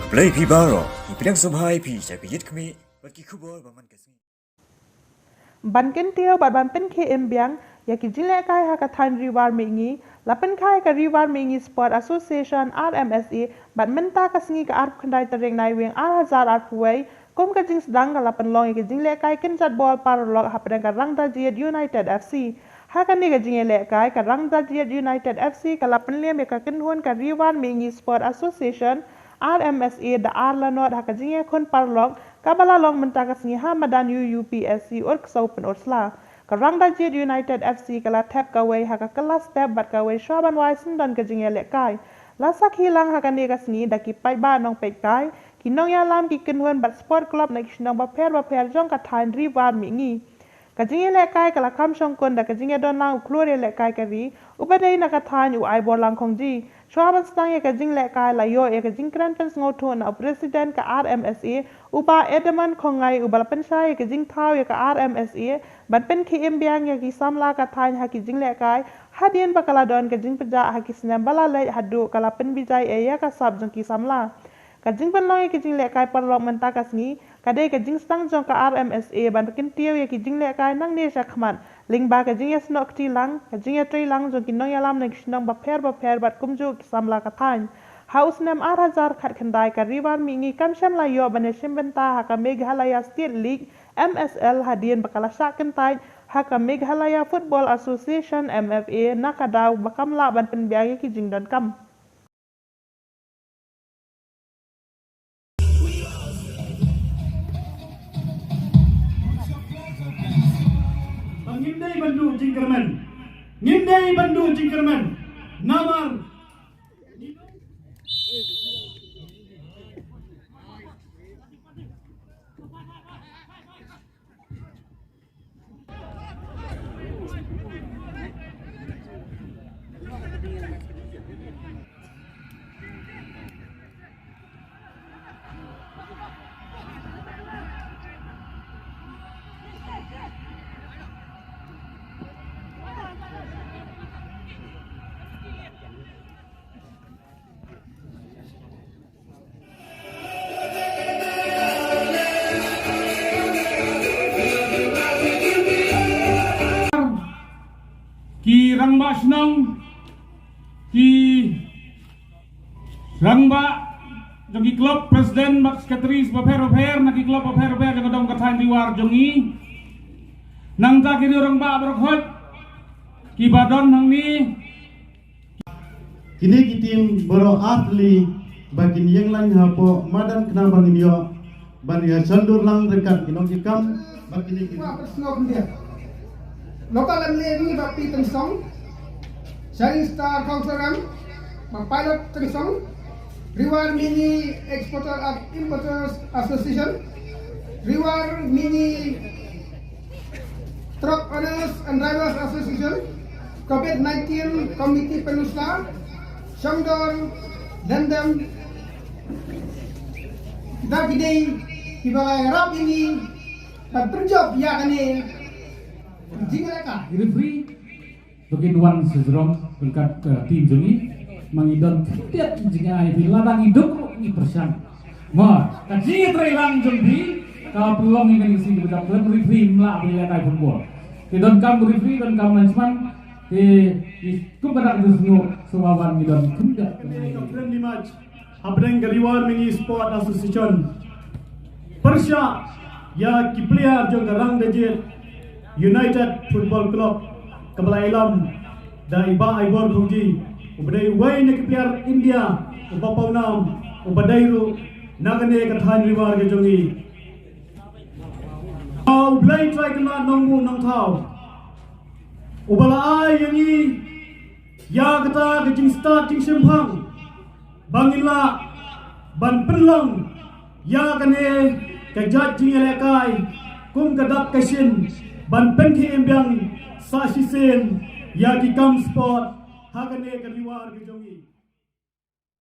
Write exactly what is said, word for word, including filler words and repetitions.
Khublei phi baroh, ngi pdiang sngewbha ïa phi sha ka Ïit Khmih bad ki khubor ba man ka sngi. Ban kyntiew bad ban pynkhie im biang ïa ki jinglehkai ha ka thaiñ Ri War Mihngi, la pynkha ïa ka Ri War Mihngi Sport Association, R M S A, bad mynta ka sngi ka arphew khyndai tarik Naiwieng ar hajar arphew wei, kum ka jingsdang ka la pynlong ïa ka jinglehkai kynjat bol paralok hapdeng ka Rangdajied United F C. Ha kane ka jingïalehkai, ka Rangdajied United F C ka la pynlem ïa ka kynhun ka Ri War Mihngi Sport Association, R M S A, da ar lanot ha ka jingïakhun paralok kaba la long mynta ka sngi ha madan U U P S C Urksew Pynursla. Ka Rangdajied United F C ka la thep kawei ha ka kylla step bad kawei shuwa ban wai syndon ka jingïalehkai. La sakhi lang ha kane ka sngi da ki paidbah nongpeitkai, ki nongïalam, ki kynhun bad sport club na ki shnong bapher bapher jong ka thaiñ Ri War Mihngi. Ka jingïalehkai ka la kham shongkun da ka jingïadon lang u khlur ïalehkai ka ri uba dei na ka thaiñ, u Aiborlang Khongji. Shuwa ban sdang ïa ka jinglehkai, la ïoh ïa ka jingkren pynsngewthuh na u President ka R M S A, u Bah Edmund Khongngai, uba la pynshai ïa ka jingthaw ïa ka R M S A ban pynkhie im biang ïa ki samla ka thaiñ ha ki jinglehkai hadien ba ka la don ka jingpynjah ha ki snem ba la leit haduh ka la pynbijai ïa ka sap jong ki samla. Ka jingpynlong ïa ka jinglehkai paralok mynta ka sngi ka dei ka jingsdang jong ka R M S A ban kyntiew ïa ki jinglehkai nangne shakhmat, lyngba ka jingïasnoh kti lang, ka jingïatreilang jong ki nongïalam na ki shnong bapher bapher bad kumjuh ki samla ka thaiñ. Ha u snem ar hajar khatkhyndai, ka Ri War Mihngi kam shym la ïoh ban ïashim bynta ha ka Meghalaya State League, M S L, hadien ba ka la shah kyntait ha ka Meghalaya Football Association, M F A, na ka daw ba kam lah ban pynbiang ïa ki jingdonkam. Ngim dei ban duh jingkyrmen. Ngim dei ban duh jingkyrmen. Namar Ki rangbah shnong, ki rangbah jong ki club, president bad secretaries bapher bapher na ki club bapher bapher jong ka dong ka thaiñ Ri War jong ngi. Nangta ki rangbah baroh khoit kiba don hangne. Kine ki team baroh ar tylli ba kin ïeng line hapoh madan khnang ba ngin ïoh ban ïa shon dur lang ryngkat ki nongkitkam ba kine ki. Wa personal khyndiat. Local M L A ngi Bah P Tynsong, Shining Star Council Ram, Bah Pilot Tynsong, Ri War Mihngi Exporter and Importers Association, Ri War Mihngi Truck Owners and Drivers Association, COVID nineteen Committee Pynursla, Shongdor, Lyndon, da ki dei kiba la ïarap ïa ngi ban pynjop ïa kane jingïalehkai. Referee, to kin wan sha jrong ryngkat, eh, team jong ngi, ma ngi don khyndiat jingïaid phi, lada ngi duk ruh ngi pyrshang. Mo, ka jingïatreilang jong phi ka pynlong ïa kane ka sngi kaba jop, khlem referee ym lah ban ïalehkai football. Te donkam referee, donkam linesman, te kum ka dak jong sngewbha ban ngi don khyndiat. Friendly match hapdeng ka Ri War Mihngi Sport Association. Pyrshah ïa ki player jong ka Rangdajied United Football Club kaba la ïalam da i Bah Aibor Khongji, uba dei uwei na ki player India uba pawnam, uba dei ruh na kane ka thaiñ Ri War ka jong ngi. U Blei Trai Kynrad Nongbuh Nongthaw uba la ai ïa ngi ïa kata ka jingstad jingshemphang ba ngin lah ban pynlong ïa kane ka jait jingïalehkai kum ka dak ka shin ban pynkhie im biang sa shisien ïa ki kam sport ha kane ka Ri War ka jong ngi.